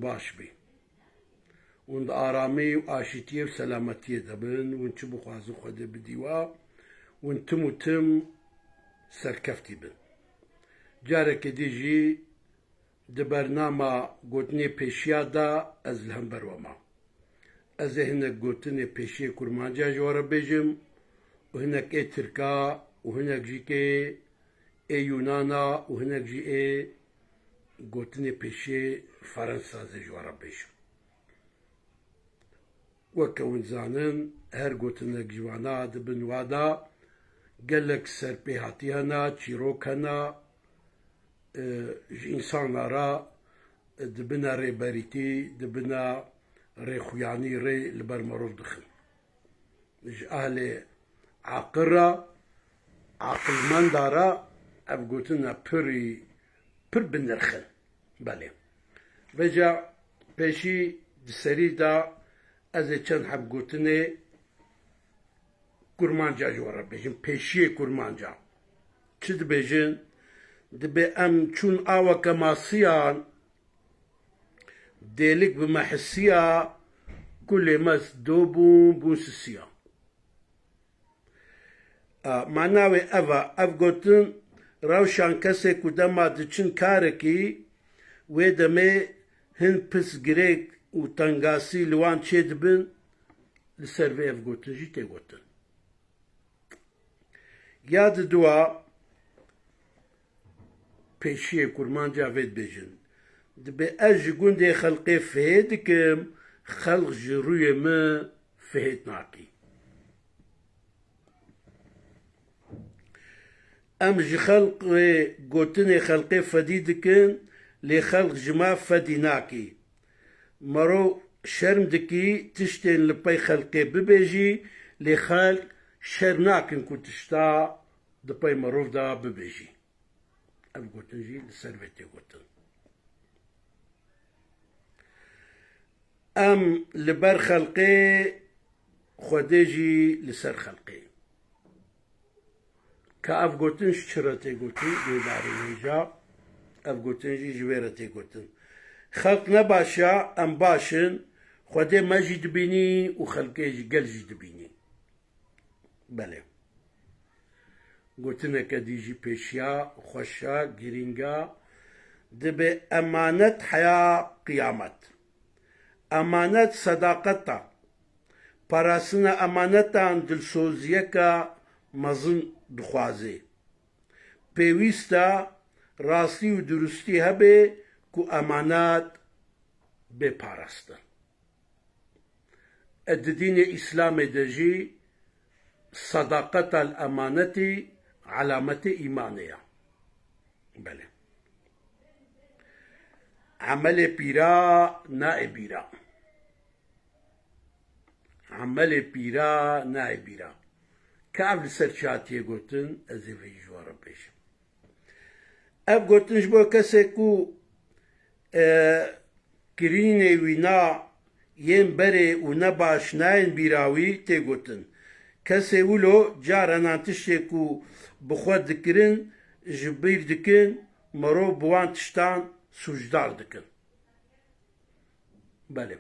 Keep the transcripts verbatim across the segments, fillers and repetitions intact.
baş bî. Hûn di aramî û aşîtiyê û selametiyê de bin, hûn çi bixwazin Xwedê bidî we, hûn tim û tim serkeftî bin. Carekê dî jî di bernama gotinê pêşiya de ez li hember we mam. Ez ê hinek gotinê pêşiyê kurmanca ji we re bêjim û hinek ê tirka û hinek jî kê ê Yûnana û hinek jî ê gotinê pêşiyê Ferensa zê ji we re bêjim. Weke hûn zanin, her gotinek ji vana di bin wa de gelek serpêhatî hene, çîrok hene, e, ji însana re, e, dibine rêberîtî, dibine rêxuyanî rê li ber merov dixin. Ji ehlê aqil re, aqilmenda re ev gotin e pirî, pir bi nirx in. Belê. Vêca pêşî di serî de ez ê çend heb gotinê kurmanca ji we re bêjim. Pêşiyê kurmanca. Çi dibêjin? Dibê em çûn aweke masiyan, dêlik bi me hisiya, kulê me do bûn, bûn sisiya. A, mana wê ev e, ev gotin, rewşan kesê ku dema diçin karekî, wê demê hin pirsgirêk û tengasî li wan çêdibin, li ser vê ev gotin jî tê gotin. Ya diduwa, pêşiyê kurmanca vê dibêjin. Dibê ez ji gundê xelqê fihê dikim, xelq ji rûyê min fihêt nakî. Em ji xelqê gotinê xelqê fedî dikin, lê xelq ji me fedî nakî. Mero şerm dikî tiştên li pey xelqê bibêjî, lê xelk şerm nakin ku tişta di pey merov de bibêjî. Ev gotin jî li ser vê tê gotin. Em li ber xelqê, Xwedê jî li ser xelqê. Ka ev gotin ji çi re tê gotin? Guhdarên hêja, ev gotin jî ji vê re tê gotin. Xelq ne baş e, em baş in, Xwedê me jî dibînî û xelkê jî, gel jî dibînî. Belê. Gotineke dî jî pêşiya, xweş e, girîng e. Dibê emanet heya qiyamet. Emanet sedaqet e. Parastina emanetan dilsoziyeke mezin dixwaze. Pêwîst e rastî û durustî hebe ku emanet bê parastin. E, di dînê Îslamê de jî sedaqeta li emanetî alametê îmanê ye. Belê. Emelê pîra nayê bîra. Emelê pîra nayê bîra. Ka ev li ser çi hatiye gotin, ez ê vê ji we re bêjim. Ev gotin ji bo kesê ku, e, kirînê wî na yên berê û ne baş nayên bîra wî tê gotin. Kesê wilo carenan tiştê ku bi xwe dikirin, ji bîr dikin, merov bi wan tiştan sûcdar dikin. Belê.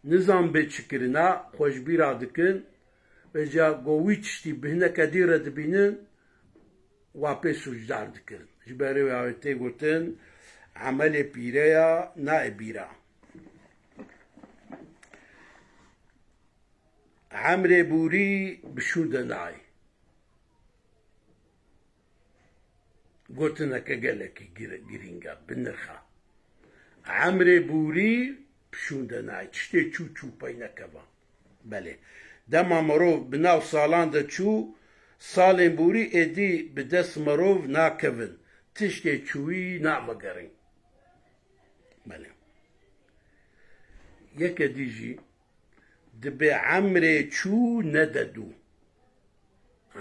Nizan bê çi kirina, xwe ji bîra dikin. Vêca go wî tiştî bi hineke dî re dibînin, wa pê sûcdar dikin. Ji berê wê ew ê tê gotin, emelê pîre ya, nayê bîra. Emrê bûrî bi şûn de nayê. Gotineke gelekî gir-, girîng e, bi nirx e. Emrê bûrî bi şûn de nayê. Tiştê çû çû pey nekeva. Belê. Dema merov bi nav salan de çû, salên bûrî êdî bi dest merov nakevin. Tiştê çûyî navegerin. Belê. Yeke dî jî dibê emrê çû nede dû.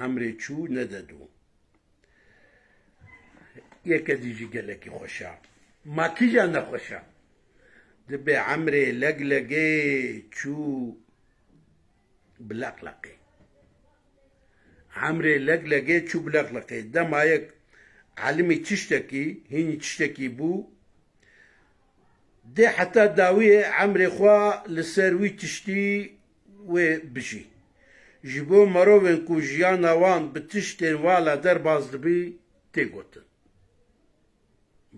Emrê çû nede dû. Yeke dî jî gelekî xweş e. Ma kîja nexweş e? Dibê emrê leglegê çû bileqleqê. Emrê leglegê çû bileqleqê. Dema yek elimî tiştekî, hînî tiştekî bû, Dê heta dawiyê emrê xwe li ser wî tiştî wê bijî. Ji bo mirovên ku jiyana wan bi tiştên vala derbas dibî, tê gotin.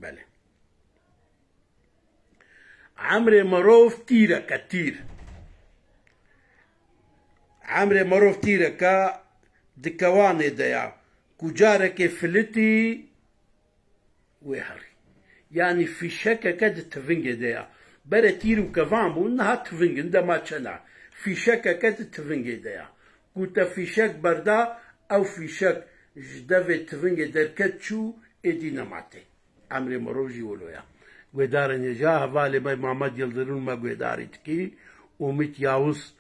Belê. Emrê mirov tîreke tîr. Emrê mirov tîreke di kewanê de ya. Ku carekê filitî wê herî. Yanî fîşekeke di tivingê de ya. Bere tîr û kevan bûn, niha tiving in, dema çend a. Fîşekeke di tivingê de ya. Ku te fîşek berda, ew fîşek ji devê tivingê derket çû, êdî nema tê. Emrê mirov jî wilo ya. Guhdarên hêja, hevalê me Mamed Yildirim me guhdarî dikî, Umît Yavuz,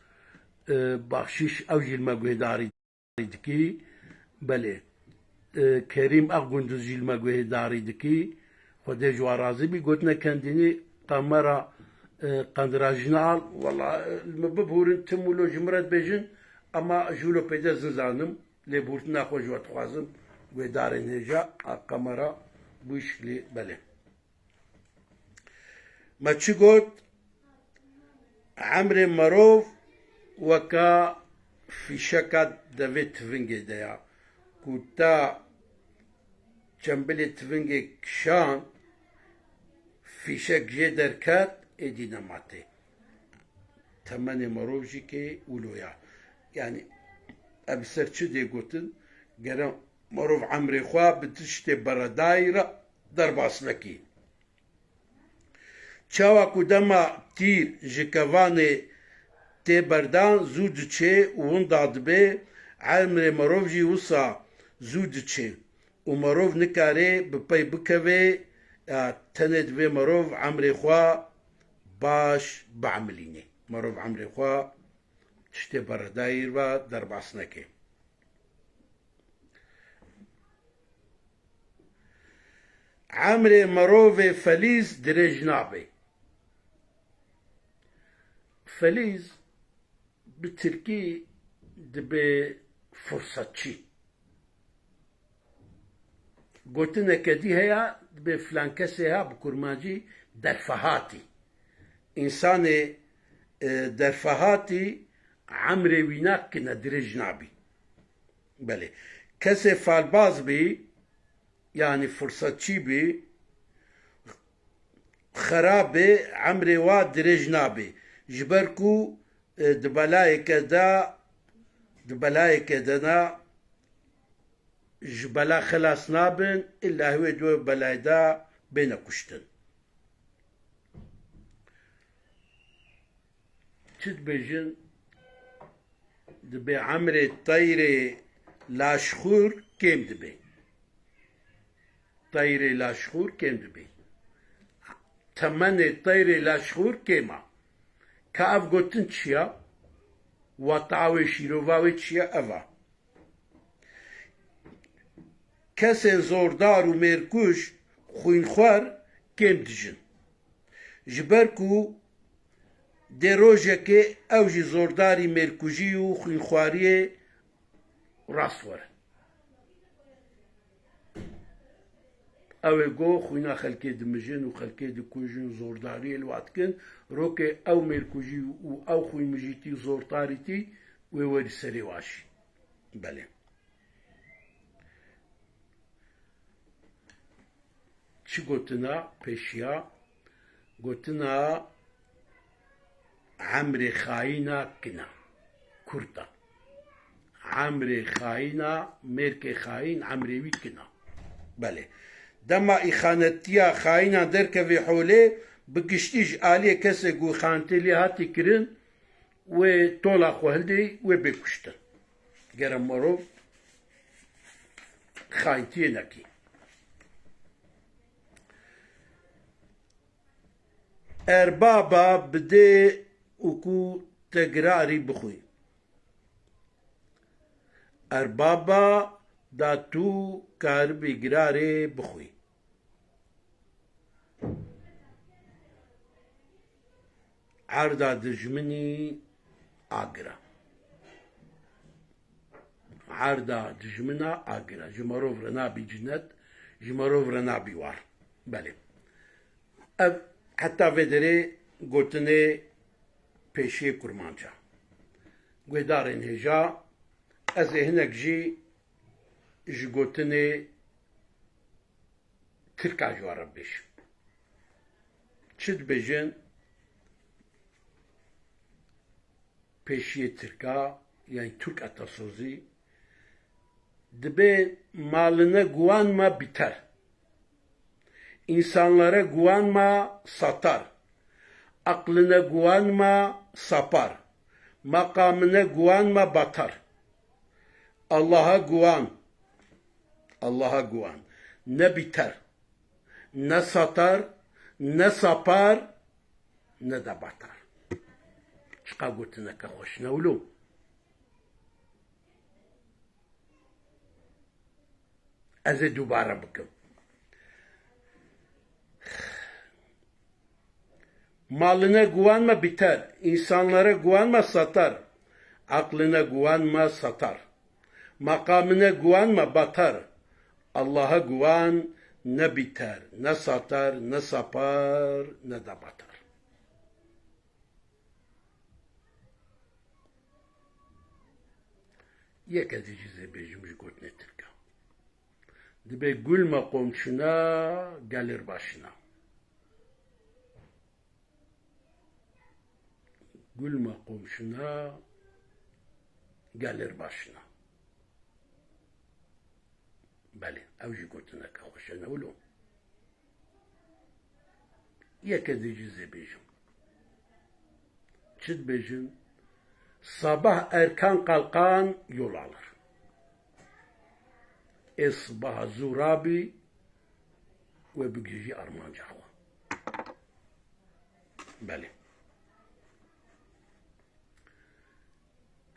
e, Baxşîş, ew jî li me guhdarî dikî. Belê. E, Kerîm Akgunduz jî li me guhdarî dikî. Xwedê ji wan razî bî. Gotine kendînî kamera, e, qendirajîna al. Wela, e, li min bibûrin tim wilo ji min re dibêjin, ema ji wilo pêde ez nizanim. Lêbûrtina xwe ji we dixwazim. Guhdarên hêja, a kamera bû şiklî, belê. Me çi got? Emrê merov weka fîşeka devê tivingê de ya. Ku ta çembilê tivingê kişand, fîşek jê derket, êdî nema tê. Temenê merov jî kê wilo ya. Yanî, em ser çi dê gotin? Gere merov emrê xwe bi tiştê beredayî re derbas nekî. Çawa ku dema tîr ji kevanê tê berdan, zû diçê û winda dibe, emrê merov jî wisa zû diçê û merov nikare bi pey bikeve, ya tenê divê merov emrê xwe baş biemilîne. Merov emrê xwe tiştê beredayî ve derbas neke. Emrê mirovê felîz dirêj nabe. Felîz bi tirkî dibe fursatçî. Gotineke dî heye, dibê filan kesê ha bi kurmancî derfehatî. Însanê, e, derfehatî emrê wî na kine dirêj nabî. Belê. Kesê falbaz bî, yanî firsatçî bî, xerab bê, emrê wa dirêj nabê. Ji ber ku, e, di belayeke de, di belayeke de ne, ji bela xelas nabin, îlla wê di wê belayê de bêne kuştin. Çi dibêjin? Dibê emrê teyrê laşxûr kêm dibe. Teyrê laşxûr kêm dibe. Temenê teyrê laşxûr kêm a. Ka ev gotin çi ya? Wata wê, şîrova wê çi ya? Ev a. Kesên zordar û mêrkuj xwînxwer kêm dijin. Ji ber ku dê rojekê ew jî zordarî mêrkujî û xwînxwariyê rast werin. Ew ê go xwîna xelkê dimijin û xelkê dikujin, zordariyê li wa dikin, rokê ew mêrkujî û ew xwînmijîtî, zordarîtî wê werî serê wa jî. Belê. Çi gotina pêşiya? Gotina emrê xayîna kina. Kurta. Emrê xayîna, mêrkê xayîn, emrê wî kina. Belê. Dema îxanetiya xayînan derkevê holê, bi giştî ji aliyê kesê ku îxanetê lê hatî kirin, wê tola xwe hildê, wê bê kuştin. Gere mirov xayîntiyê nekî. Erbaba bidê û ku te girarî bixwî. Erbaba da tu karibî girarê bixwî. Erda dijminî agira. Erda dijmina agira. Ji merov re nabî cinet, ji merov re nabî war. Belê. Ev Heta vê derê gotinê pêşiyê kurmanca. Guhdarên hêja, ez ê hinek jî ji gotinê tirka ji we re bibêjim. Çi dibêjin? Pêşiyê tirka, yani Türk atasözü, dibê: "Maline guvanma, biter. İnsanlara guvanma, satar. Aklına guvanma, sapar. Makamına guvanma, batar." Allah'a guvan. Allah'a guvan. Ne biter, ne satar, ne sapar, ne de batar. Çiqa gotineke xweş, ne wilo? Ez ê dubare bikim. Maline guvanma, biter. İnsanlara guvanma, satar. Aklına guvanma, satar. Makamına guvanma, batar. Allah'a guvan, ne biter, ne satar, ne sapar, ne de batar. Yeke dî jî zê bêjim ji gotinê tirka. Dibê: "Gülme komşuna, gelir başına." Gülme komşuna, gelir başına. Belê, ew jî gotineke xweş e, ne wilo? Yeke dî jî zê bêjim. Çi dibêjin? Sabah erken kalkan yol alır. Ê sibaha zû rabî, wê bigihîjî armanca xwe. Belê.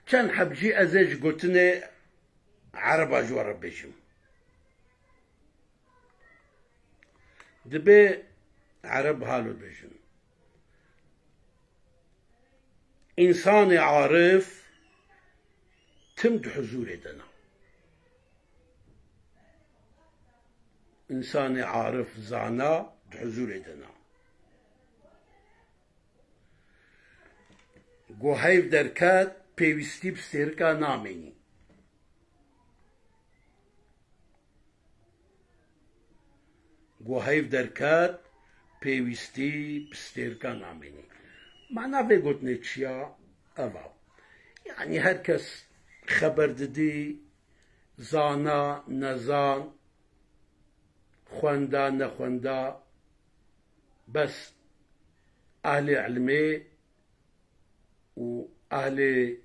Çend heb jî ez ê ji gotinê ereba ji we re bêjim. Dibê ereb halo bêjin: "Însanê arif tim di huzûrê de ne." Însanê arif, zana, di huzûrê de ne. Go heyv derket, pêwîstî bi stêrika namênî. Go heyv derket, pêwîstî bi stêrika namênî. Mana vê gotinê çi ya? Ev a. Yanî her kes xeber didî, zana, nezan, xwenda, nexwenda, bes ehlê ilmê û ehlê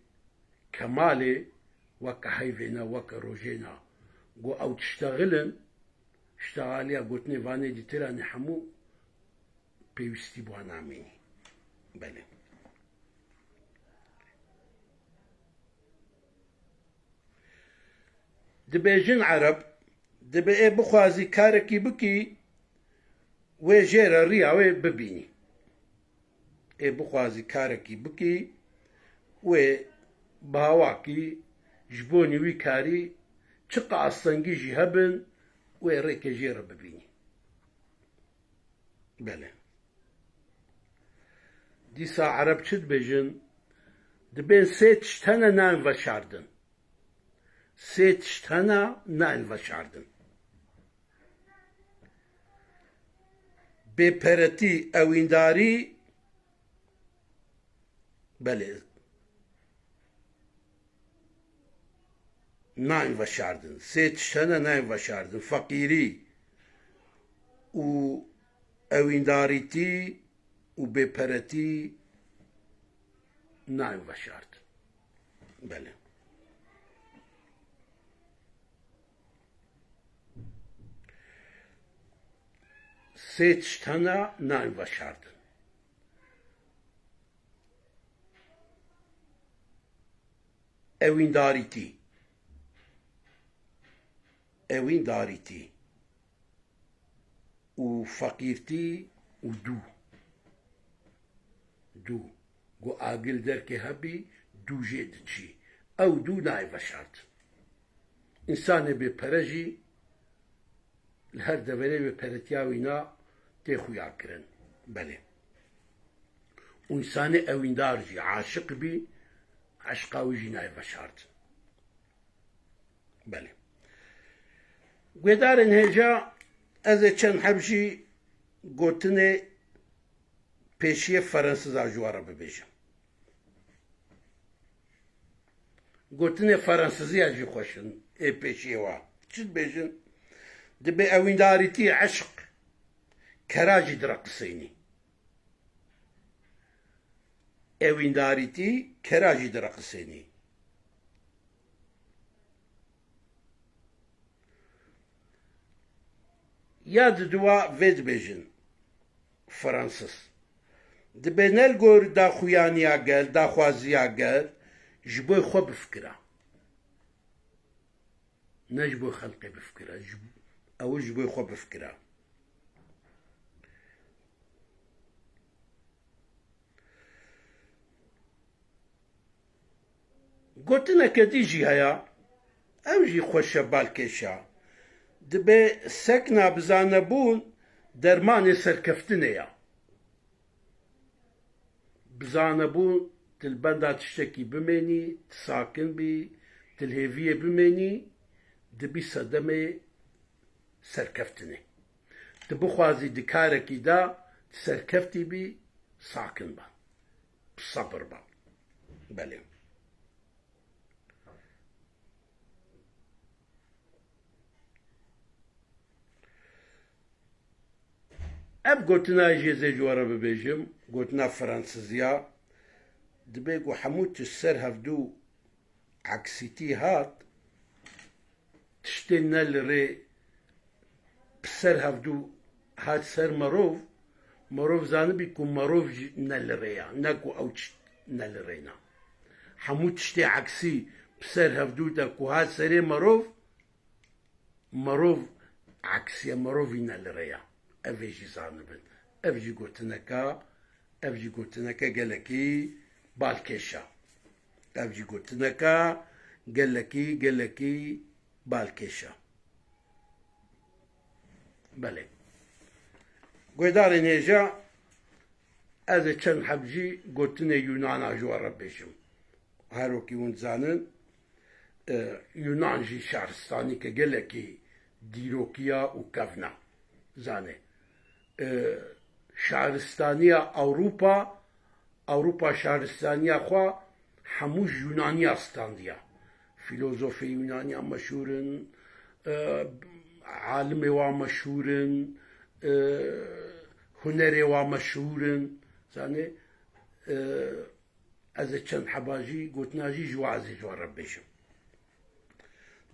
kemalê weke heyvê ne, weke rojê ne. Go ew diştexilin, ştexaliya gotinê vanê dîtiranê hemû pêwîstî bi wan namênî. Belê. Dibêjin ereb, dibê ê bixwazî karekî bikî, wê jê re riya wê bibînî. Ê bixwazî karekî bikî, wê bi hawakî ji bonî wî karî çiqa astengî jî hebin, wê rêkê jê re bibînî. Belê. Dîsa ereb çi dibêjin? Dibên sê tişt hene nayên veşardin. Sê tişt hene nayên veşardin. Bêperetî, ewîndarî, belê. Nayên veşardin. Sê tişt hene nayên veşardin. Feqîrî û ewîndarîtî û bêperetî nayên veşardin. Belê. Sê tişt hene nayên veşardin. Ewîndarîtî. Ewîndarîtî û feqîrtî û dû. Dû. Ku agil derkê hebî, dû jê diçî. Ew dû nayê veşart. Însanê bê pere jî li her deverê wê peretiya wîna tê xuya kirin. Belê. Însanê ewîndar jî aşiq bî, eşqa wî jî nayê veşartin. Belê. Guhdarên hêja, ez ê çend heb jî gotinê pêşiyê Ferensiza ji we re bibêjim. Gotinê Ferensiziya jî xweş in ê pêşiyê wa. Çi dibêjin? Dibê ewîndarîtî eşq kera jî direqisênî. Ewîndarîtî kera jî direqisênî. Ya diduwa vê dibêjin Fransiz. Dibê ne li gor daxuyaniya gel, daxwaziya gel, ji bo xwe bifikira. Ne ji bo xelkê bifikira, ji, ew ji bo xwe bifikira. Gotineke dî jî heye, ew jî xweş e, balkêş e. Dibê sekna bizanebûn dermanê serkeftinê ye. Bizanebûn, tu li benda tiştekî bimênî, tu sakin bî, tu li hêviyê bimênî, dibî sedemê serkeftinê. Tu bixwazî di karekî de tu serkeftî bî, sakin be. Bi sebir be. Belê. Ev gotina jî ez ê ji we re bibêjim, gotina Fransiziya, dibê ku hemû tişt ser hevdû eksîtî hat, tiştên ne li rê bi ser hevdû hat ser merov, merov zanibî ku merov jî ne li rê ya, ne ku ew tişt ne li rê ne. Hemû tiştê eksî bi ser hevdû de ku hat serê merov, merov eksiye, merovî ne li rê ya. Ev ê jî zanibin. Ev jî gotineka, ev jî gotineke gelekî balkêş e. Ev jî gotineka gelekî, gelekî balkêş e. Belê. Guhdarên hêja, ez ê çend heb jî gotinê Yûnana ji we re bêjim. Her wekî hûn dizanin, e, Yûnan jî şaristanîke gelekî dîrokî ya û kevn e. Zanê. E, şaristaniya Ewropa, Ewropa şaristaniya xwe hemû ji Yûnaniya standiya. Fîlozofê Yûnaniya meşhûr in, e, alimê wa meşhûr in, e, hunerê wa meşhûr in. Zanê, e, Ez ê çend heba jî, gotina jî ji we ez ê ji we re bibêjim.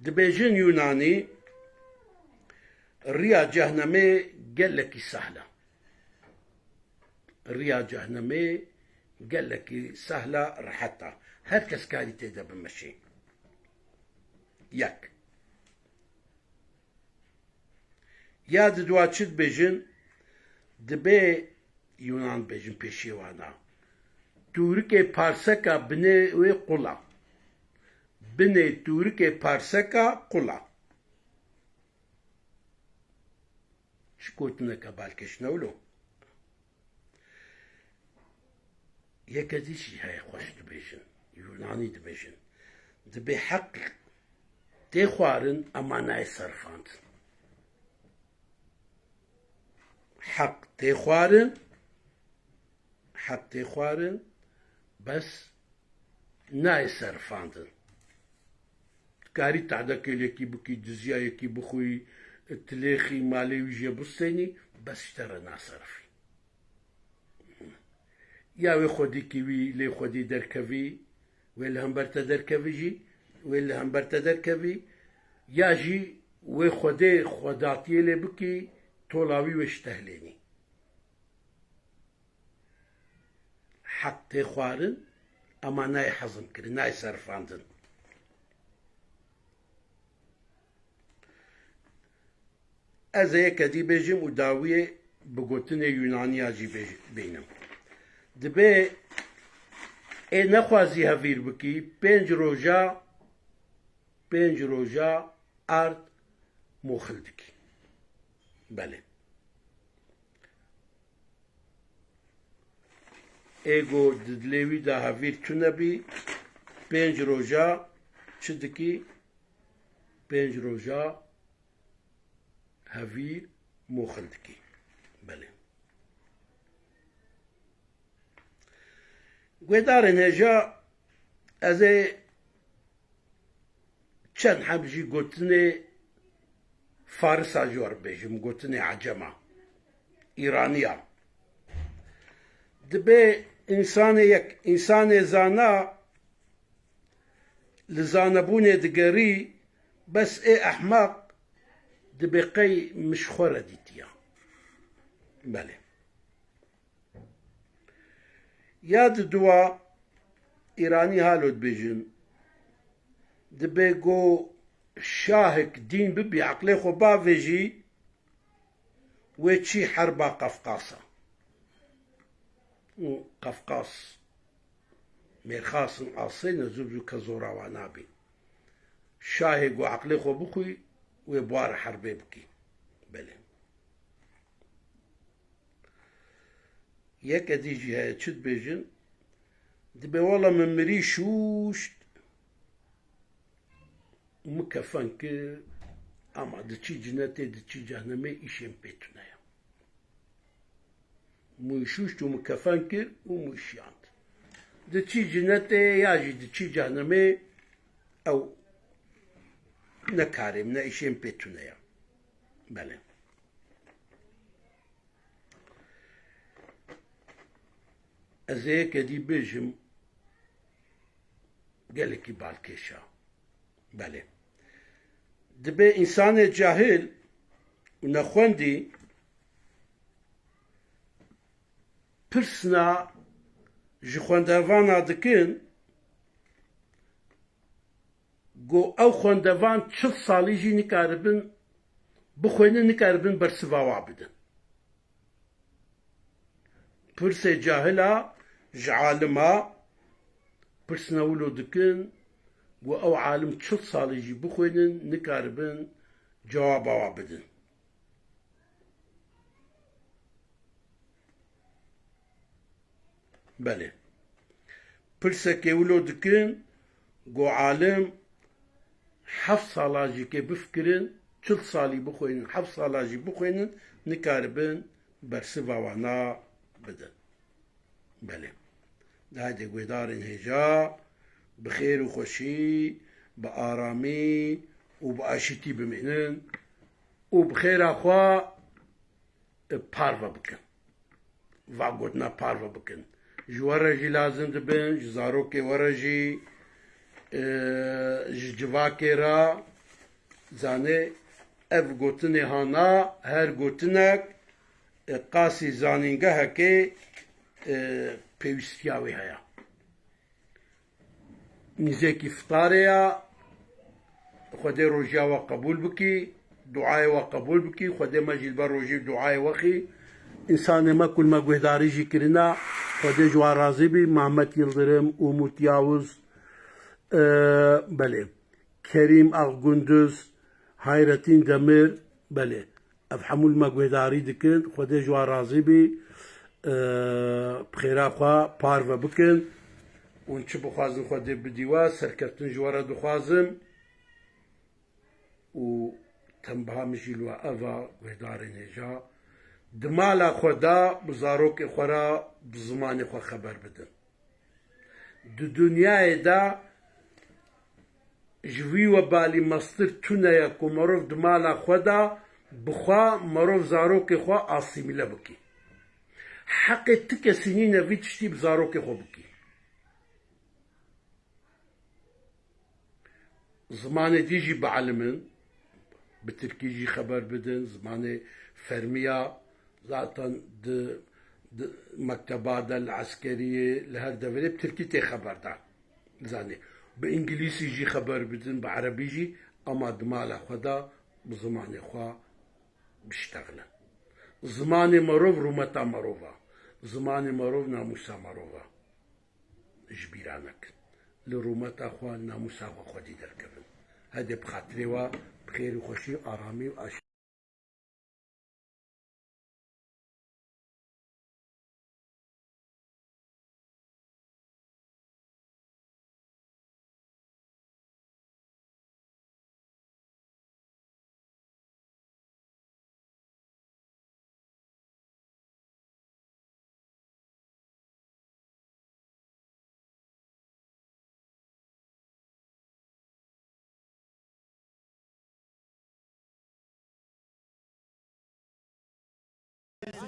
Dibêjin Yûnanî, riya cehnemê gelekî sehl e. Riya cehnemê gelekî sehl e, rehet e. Her kes karî tê de bimeşê. Yek. Ya di dua çi dibêjin? Dibê Yûnan bêjin pêşiyê wan e. Tûrikê parseka binê wê qul e. Binê tûrikê parseka qul e. Çi gotineke balkêş ne wilo? Yeke dî jî heye xweş dibêjin, Yûnanî dibêjin. Dibê heq tê xwarin, ema nayê serifandin. Heq tê xwarin, heq tê xwarin, bes nayê serifandin. Dikarî tehde kêlekî bikî, diziya yekî bixwî, tilêxî malê wî jê bistênî, bes ji te re naserifî. Ya wê xwedîkî wî lê xwedî derkevî, wê li hember te derkevî jî, wê li hember te derkevî, ya jî wê xwedê xwedatiyê lê bikî, tola wî wê ji te hilênî. Heq tê xwarin, ema nayê hezm kirin, nayê serifandin. Ez ê yeke dî bêjim û dawiyê bi gotinê Yûnaniya jî bêj-, bînim. Dibê ê nexwazî hevîr bikî, pênc roja, pênc roja ard moxil dikî. Belê. Ê ku di dilê wî de hevîr tune bî, pênc roja çi dikî? Pênc roja hevîr moxil dikî. Belê. Guhdarên hêja, ez ê çend heb jî gotinê Farisa ji we re bêjim, gotinê Ecema, Îraniya. Dibê însanê yek, însanê zana li zanebûnê digerî, bes ê ehmeq dibê qey min ji xwe re dîtiya. Belê. Ya di dua Îranî halo dibêjin, dibê ku şahek dîn bibî, eqlê xwe bavêjî, wê çî herba Qefqasa. Û Qefqas mêrxas in, asê ne, zû zû ke zora wa nabî. Şahê ku eqlê xwe bixwî, wê bi wa re herbê bikî. Belê. Yeke dî jî heye, çi dibêjin? Dibê, wela min mirî şûşt û min kefen kir, ama diçî cinetê, diçî cehnemê, îşên pê tune ye. Mû şûşt û min kefen kir û mû şiyand. Diçî cinetê ya jî diçî cehnemê, ew ne karê min e, îşên pê tune ye. Belê. Ez ê yeke dî bêjim, gelekî balkêş e. Belê. Dibê însanê cahil û nexwendî pirsna ji xwendevana dikin, ku ew xwendevan çil salî jî nikaribin bixwînin, nikaribin bersiva wa bidin. Pirsê cahila ji alima pirsna wilo dikin, ku ew alim çil salî jî bixwînin, nikaribin cewaba wa bidin. Belê. Pirsekê wilo dikin, ku alim heft sala jî kê bifikirin, çil salî bixwînin, heft sala jî bixwînin, nikaribin bersiva wana bidin. Belê. Dayê guhdarên hêja, bi xêr û xweşî, bi aramî û bi aşîtî bimînin û bi xêra xwe parve bikin. Va gotina parve bikin. Ji we re jî lazim dibin, ji zarokê we re jî, e, ji civakê re. Zanê, ev gotinê hana, her gotinek, e, qasî zanîngehekê, e, pêwîstiya wê heye. Nîzekî fitarê ya, Xwedê rojiya we qebûl bikî, duayê we qebûl bikî, Xwedê me jî li ber rojî û duayê we xî. Însanê me ku li me guhdarî jî kirina, Xwedê ji wan razî bî, Mehmet Yildirim, Umut Yavuz, e, belê, Kerîm Akgunduz, Hayretîn Demir, belê. Ev hemû li me guhdarî dikin. Xwedê ji wan razî bî. Eee, bi xêra xwe parve bikin. Hûn çi bixwazin Xwedê bidî we. Serkeftin ji we re dixwazim. Û tembiha min jî li we ev a, guhdarên hêja. Di mala xwe de bi zarokê xwe re bi zimanê xwe xeber bidin. Di dinyayê de ji vî webalî mestir tune ye ku merov di mala xwe de bi xwe merov zarokê xwe asîmîle bikî. Heqê ti kesî nîne vî tiştî bi zarokê xwe bikî. Zimanê dî jî bielimin, bi tirkî jî xeber bidin, zimanê fermiya, zaten di, di mekteba de, li eskeriyê, li her deverê bi tirkî tê xeberdan. Zanê, bi îngilîsî jî xeber bidin, bi erebî jî, ama di mala xwe de bi zimanê xwe biştexilin. Zimanê merov rûmeta merov e. Zimanê merov namûsa merov e. Ji bîra nekin. Li rûmeta xwe, namûsa xwe xwedî derkevin. Hedê bi xatirê we, bi xêr û xweşî, aramî û aş-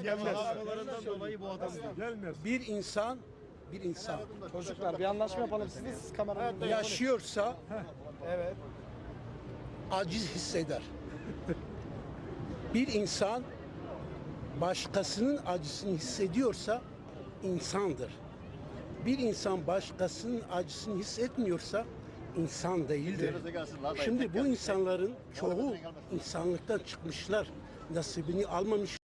Gelmez. Arabalarından dolayı bu adam Bir insan, bir insan. Çocuklar, bir anlaşma yapalım. Siz de siz kameranın yaşıyorsa, evet, aciz hisseder. Bir insan başkasının acısını hissediyorsa insandır. Bir insan başkasının acısını hissetmiyorsa insan değildir. Şimdi bu insanların çoğu insanlıktan çıkmışlar. Nasibini almamış.